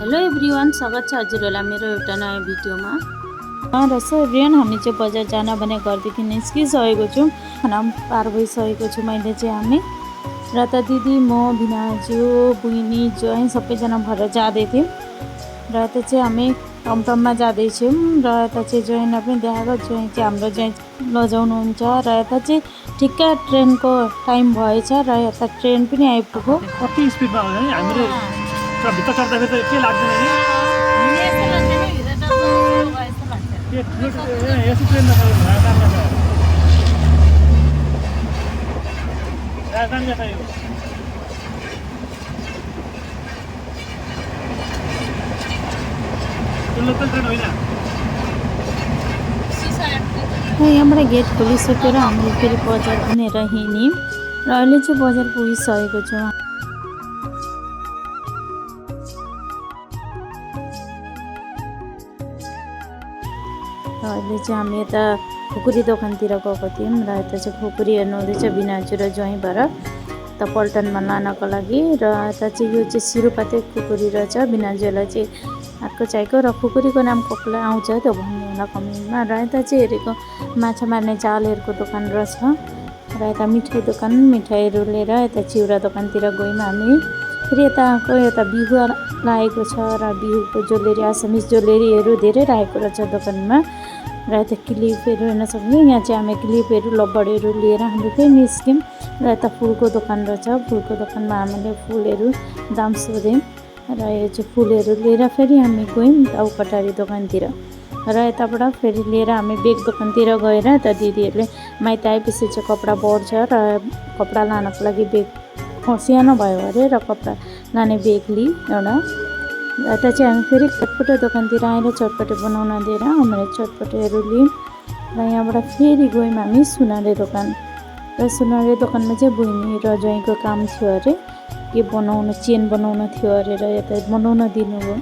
Hello everyone, स्वागत छ हजुरहरूलाई मेरो एउटा नयाँ भिडियोमा। र सो एभ्रिवान, हामी चाहिँ बजार जान भने घरदेखि निस्किसकेको छौँ। खाना पार भइसकेको छु मैले चाहिँ। हामी र त दिदी, म, भिनाजु, बहिनी, ज्वाइँ सबैजना भएर जाँदै थियौँ। र त चाहिँ हामी टमटममा जाँदैछौँ। र यता चाहिँ ज्वाइँलाई पनि देखाएको, ज्वाइँ चाहिँ हाम्रो ज्वाइँ लजाउनुहुन्छ। र यता चाहिँ ठिक्क ट्रेनको टाइम भएछ र यता ट्रेन पनि आइपुग्यो। कति स्पिडमा आउँछ नि हामीले भित्र चढ्दाखेरि त के लाग्दैन नि यस्तो ट्रेनमा राजधानी छ यो लोकल ट्रेन होइन। यहाँबाट गेट खोलिसकेर हामीले फेरि बजार घुमेर हिँड्यौँ र अहिले चाहिँ बजार पुगिसकेको छौँ। र अहिले चाहिँ हामी यता खुकुरी दोकानतिर गएको थियौँ र यता चाहिँ खुकुरी हेर्नु हुँदैछ भिनाजु र ज्वाइँ भएर त पल्टनमा लानको लागि। र यता चाहिँ यो चाहिँ सिरुपाते खुकुरी रहेछ। भिनाजुलाई चाहिँ अर्को चाहिएको र खुकुरीको नाम कसलाई आउँछ त्यो भन्नु होला कमेन्टमा। र यता चाहिँ हेरेको माछा मार्ने जालहरूको दोकान रहेछ। र यता मिठाई दोकान, मिठाईहरू लिएर यता चिउरा दोकानतिर गयौँ हामी। फेरि यता बिहु लागेको छ र बिहुको ज्वेलरी, आसामिज ज्वेलरीहरू धेरै राखेको रहेछ दोकानमा। र यता क्लिपहरू हेर्न सक्नु। यहाँ चाहिँ हामी क्लिपहरू, लब्बरहरू लिएर हामी फेरि निस्क्यौँ। र यता फुलको दोकान रहेछ। फुलको दोकानमा हामीले फुलहरू दाम सोध्यौँ र यो चाहिँ फुलहरू लिएर फेरि हामी गयौँ औकटारी दोकानतिर। र यताबाट फेरि लिएर हामी बेग दोकानतिर गएर यता दिदीहरूले माइत आएपछि चाहिँ कपडा बढ्छ र कपडा लानको लागि बेग सानो भयो अरे र कपडा लाने बेग लिई एउटा। यता चाहिँ हामी फेरि चटपटे दोकानतिर आएर चटपटे बनाउन दिएर हामीले चटपटेहरू लियौँ। र यहाँबाट फेरि गयौँ हामी सुनाले दोकान। र सुनाले दोकानमा चाहिँ बहिनी र ज्वाइँको काम थियो अरे, के बनाउन, चेन बनाउन थियो अरे। र यता बनाउन दिनुभयो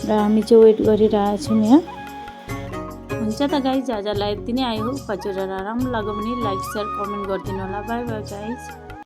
र हामी चाहिँ वेट गरिरहेको छौँ यहाँ। हुन्छ त गाइज, आजलाई यति नै आयो। हजुरहरूलाई राम्रो लाग्यो भने लाइक, सेयर, कमेन्ट गरिदिनु होला। By by guys.